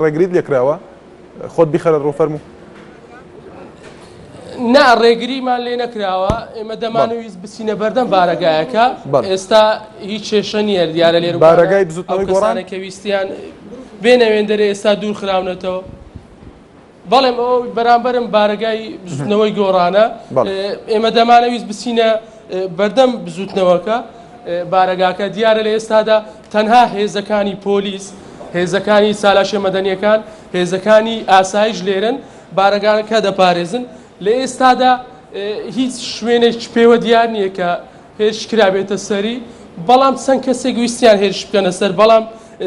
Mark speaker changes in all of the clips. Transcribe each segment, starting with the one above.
Speaker 1: ڕێگریت لێکراوە؟ خۆت بیخەرە ڕوو فەرموو.
Speaker 2: نا ڕێگریمان لێ نەکراوە ئێمە دەمانەویست بچینە بەردەم بارەگایەکە ئێستا هیچ کێشە نییە دیارە لێرە
Speaker 1: بارەگای بزوتنەوەی گۆڕان
Speaker 2: کە ویستیان بێنە وێندەرێ ئێستا دوور خراونەتەوە بەڵێم ئەو بەرامبەرم بارەگای بزوتنەوەی گۆڕانە ئێمە دەمانەویست بچینە بەردەم بزوتنەوەکە بارەگاکە دیارە لە ئێستادا تەنها هێزەکانی پۆلیس هێزەکانی سالاشە مەدەنیەکان هێزەکانی ئاسایش لێرن بارەگاکە دەپارێزن لە ئێستادا هیچ شوێنێک پێوە دیار نییە کە هێرش کرابێتە سەری، بەڵام چەند کەسێک ویستیان هێرش بکەنە سەر، بەڵام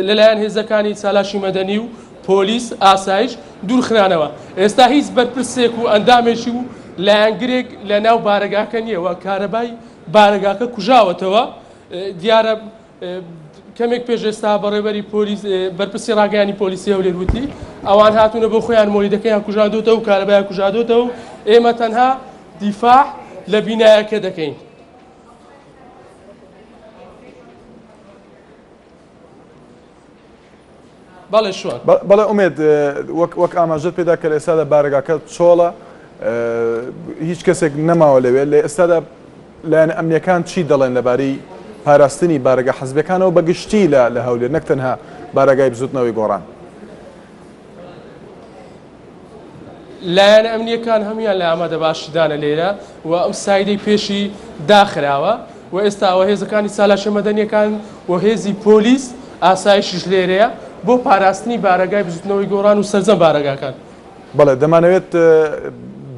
Speaker 2: لەلایەن هێزەکانی چالاشی مەدەنی و پۆلیس ئاسایش دوورخرانەوە. ئێستا هیچ بەرپرسێک و ئەندامێکی و لایەنگرێک لە ناو بارەگاکە نییە و کارەبای بارەگاکە کوژاوەتەوە. دیارە کەمێک پێش ئێستا بەڕێوەبەری پۆلیس بەرپرسی ڕاگەیانی پۆلیسی هەولێر وتی ئەوان هاتوونە بۆ خۆیان مۆلیدەکەیان کوژاندۆتەوە و کارەبایان کوژاندۆتەوە و ئێمە تەنها دیفاع لە بینایەکە دەکەین. بەڵێ شوان.
Speaker 1: بەڵێ ئومێد وەک وەک ئاماژەت پێدا کە لە ئێستادا بارەگاکە چۆڵە هیچ کەسێک نەماوە لەوێ لە ئێستادا لایەنە ئەمنیەکان چی دەڵێن لەبارەی پاراستنی بارەگا حزبەکانەوە بە گشتی لە لە هەولێر نەک تەنها بارەگای بزوتنەوەی گۆڕان؟
Speaker 2: لایەنە ئەمنییەکان هەموویان لە ئامادەباشیدانە لێرە و ئەم سایدەی پێشی داخراوە و ئێستا ئەوە هێزەکانی چالاکیە مەدەنیەکان و هێزی پۆلیس ئاسایشیش لێرەیە بۆ پاراستنی بارەگای بزوتنەوەی گۆڕان و سەرجەم بارەگاکان.
Speaker 1: بەڵێ دەمانەوێت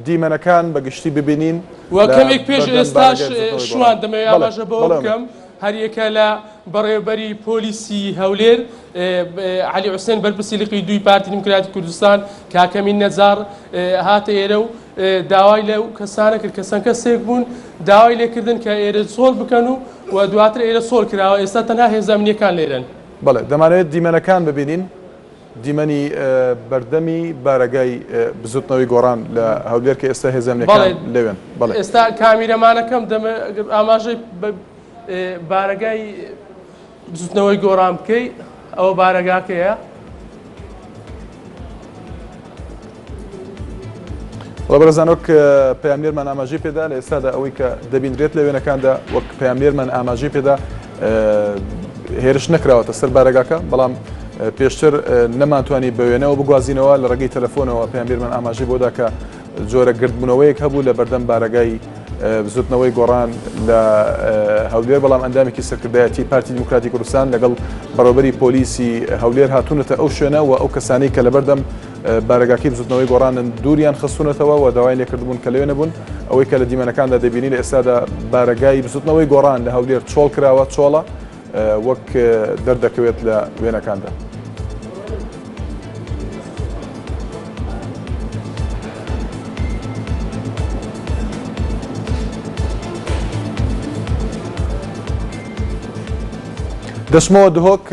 Speaker 1: دیمەنەکان بە گشتی ببینین
Speaker 2: و کەمێک پێش ئێستاش شوان دەمەوێت ئاماژە بەوە بکەم هەریەکە لە بەڕێوەبەری پۆلیسی هەولێر عەلی حوسێن بەرپرسی لقی دووی پارتی دیموکراتی کوردستان کاکەمین نەجاڕ هاتە ئێرە و داوای لەو کەسانە کرد کە چەند کەسێک بوون داوای لێکردن کە ئێرە چۆڵ بکەن و و دواتر ئێرە چۆڵ کراوە ئێستا تەنها هێزە ئەمنییەکان لێرەن.
Speaker 1: بەڵێ دەمانەوێت دیمەنەکان ببینین دیمەنی بەردەمی بارەگای بزوتنەوەی گۆڕان لە هەولێر کە ئێستا هێزە ئەمنیەکان لەوێن. بەڵێ
Speaker 2: ئێستا کامیرەمانەکەم دەمەوێت ئاماژەی بە بارەگای بزوتنەوەی گۆڕان بکەی ئەوە بارەگاکەیە.
Speaker 1: بەڵێ بەڕێزان وەک پەیامنێرمان ئاماژەی پێدا لە ئێستادا ئەوەی کە دەبینرێت لە وێنەکاندا وەک پەیامنێرمان ئاماژەی پێدا هێرش نەکراوەتە سەر بارەگاکە بەڵام پێشتر نەمانتوانی بە وێنەوە بگوازینەوە لە ڕێگەی تەلەفۆنەوە پەیامنێرمان ئاماژەی بۆدا کە جۆرە گردبوونەوەیەک هەبوو لە بەردەم بارەگای بزوتنەوەی گۆڕان لە هەولێر، بەڵام ئەندامێکی سەرکردایەتی پارتی دیموکراتی کوردستان لەگەڵ بەڕێوەبەری پۆلیسی هەولێر هاتوونەتە ئەو شوێنە و ئەو کەسانەی کە لەبەردەم بارەگاکەی بزوتنەوەی گۆڕانن دووریان خستوونەتەوە و داوایان لێکردبوون کە لەوێ نەبوون. ئەوەی کە لە دیمەنەکاندا دەبینی لە ئێستادا بارەگای بزوتنەوەی گۆڕان لە هەولێر چۆڵ کراوە، چۆڵە. وەک دەردەکەوێت لە وێنەکاندا. دەچمەوە دهۆک.